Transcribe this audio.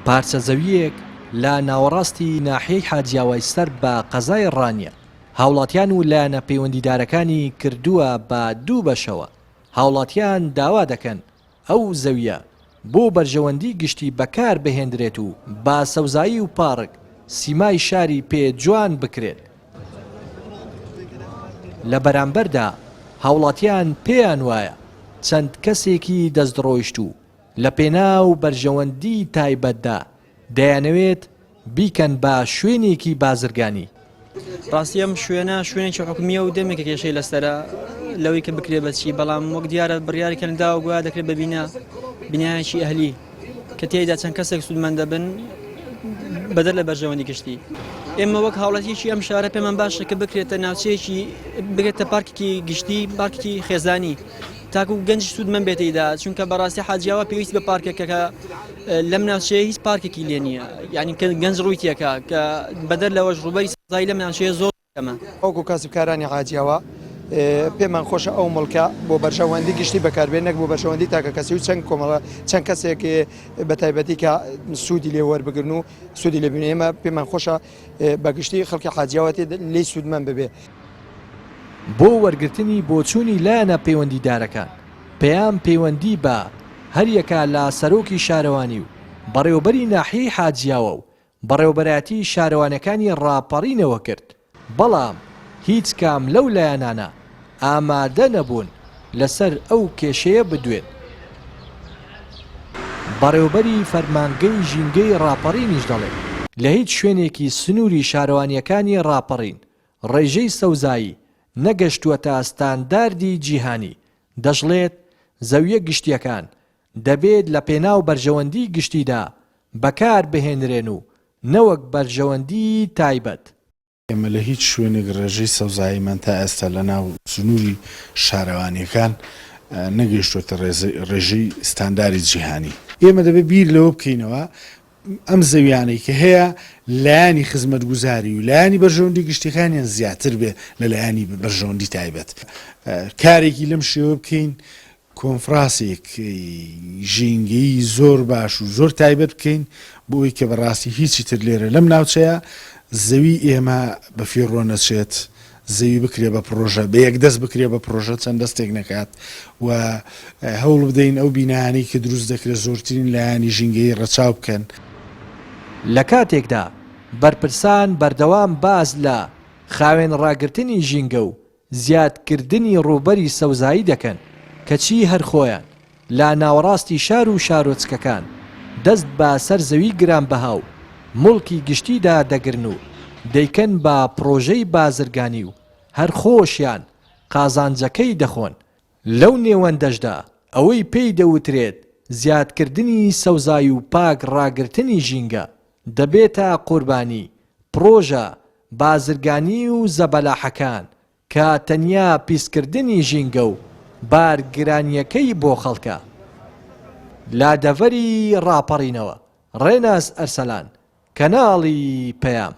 پارچە زەوییەک لە ناوەڕاستی ناحیەی حاجیاوای سەر بە قەزای ڕانیە، هاوڵاتیان و لایەنە پەیوەندیدارەکانی کردووە بە دوو بەشەوە، هاوڵاتیان داوا دەکەن ئەو زەوییە بۆ بەرژەوەندی گشتی بەکار بهێندرێت و بە سەوزایی و پاڕک سیمای شاری پێ جوان بکرێت. لە بەرامبەردا هاوڵاتیان پێیان وایە چەند کەسێکی دەستڕۆیشتوو لە پێناو بەرژەوەندی تایبەتدا دەیانەوێت بیکەن بە شوێنێکی بازرگانی. ڕاستی ئەم شوێنە شوێنێکی حکومیە و دەمێکە کێشەی لەسەرە لەوەی کە بکرێ بەچی بەڵام وەک دیارە بڕیاری کەندا و گویا دەکرێت بە بینا بینایەکی ئەهلی کە تێیدا چەند کەسێک سوودمەند دەبن بەدەر لە بەرژەوەندی گشتی ئێمە وەک هاوڵاتیەکی ئەم شارە پێمان باشە کە بکرێتە ناوچەیەکی بگێتە پارکێکی گشتی پارکێکی خێزانی تاکو گەنج سوودمەند بێت تێیدا چونکە بەڕاستی حاجیاوا پێویستی بە پارکێکە کە لەم ناوچەیە هیچ پارکێکی لێ نییە یعنی کە گەنج ڕووی تێکا کە بەدەر لەوەش ڕووبەری سەوزایی لەم ناوچەیە زۆر کەمە. وەکو کاسبکارانی حاجیاوا پێمان خۆشە ئەو موڵکە بۆ بەرژەوەندی گشتی بەکاربێت نەک بۆ بەرژەوەندی تاکەکەسی و چەند کۆمەڵە چەند کەسێک بە تایبەتی کە سوودی لێ وەربگرن و سوودی لێ ببینن ئێمە پێمان خۆشە بە گشتی خەڵکی حاجیاوا لێی سوودمەند ببێ. بۆ وەرگرتنی بۆچوونی لایەنە پەیوەندیدارەکان، پەیام پەیوەندی بە هەریەکە لە سەرۆکی شارەوانی و بەڕێوەبەری ناحیەی حاجیاوە و بەڕێوەبەرایەتی شارەوانیەکانی ڕاپەڕینەوە کرد، بەڵام هیچ کام لەو لایەنانە ئامادە نەبوون لەسەر ئەو کێشەیە بدوێن. بەڕێوەبەری فەرمانگەی ژینگەی ڕاپەڕینیش دەڵێت، لە هیچ شوێنێکی سنووری شارەوانییەکانی ڕاپەڕین ڕێژەی سەوزایی نەگەشتووەتە ستانداردی جیهانی، دەشڵێت، زەوییە گشتییەکان دەبێت لە پێناو بەرژەوەندی گشتیدا بەکار بهێنرێن و نەوەک بەرژەوەندیی تایبەت. ئێمە لە هیچ شوێنێک ڕێژەی سەوزاییمان تا ئێستا لە ناو سنووری شارەوانییەکان نەگەیشتووەتە ڕێژەی ستانداری جیهانی. ئێمە دەبێت بیر لەوە بکەینەوە ئەم زەویانەی کە هەیە لایەنی خزمەتگوزاری و لایەنی بەرژەوەندی گشتیەکانیان زیاتر بێ لە لایەنی بەرژەوەندی تایبەت. کارێکی لەم شێوە بکەین کۆنفراسێک ژینگەیی زۆر باش و زۆر تایبەت بکەین بۆ ئەوی کە بەڕاستی هیچی تر لێرە لەم ناوچەیە زەوی ئێمە بە فیڕۆ نەچێت زەوی بکرێ بە پڕۆژە بە یەک دەست بکرێ بە پڕۆژە چەند دەستێک نەکات و هەوڵ بدەین ئەو بینایانەی کە دروست دەکرێت زۆرترین لایەنی ژینگەیی ڕەچاو بکەن. لە کاتێکدا بەرپرسان بەردەوام باس لە خاوێن ڕاگرتنی ژینگە و زیادکردنی ڕووبەری سەوزایی دەکەن، کەچی هەر خۆیان لە ناوەڕاستی شار و شارۆچکەکان دەست بە سەر زەوی گرانبەها و موڵکی گشتیدا دەگرن و دەیکەن بە پڕۆژەی بازرگانی و هەر خۆشیان قازانجەکەی دەخۆن، لەو نێوەندەشدا ئەوەی پێی دەوترێت زیادکردنی سەوزایی و پاک ڕاگرتنی ژینگە دەبێتە قوربانی پڕۆژە بازرگانی و زەبەلاحەکان کە تەنیا پیسکردنی ژینگە و بارگرانییەکەی بۆ خەڵکە. لە دەڤەری ڕاپەڕینەوە، ڕێناس ئەرسەلان، کەناڵی پەیام.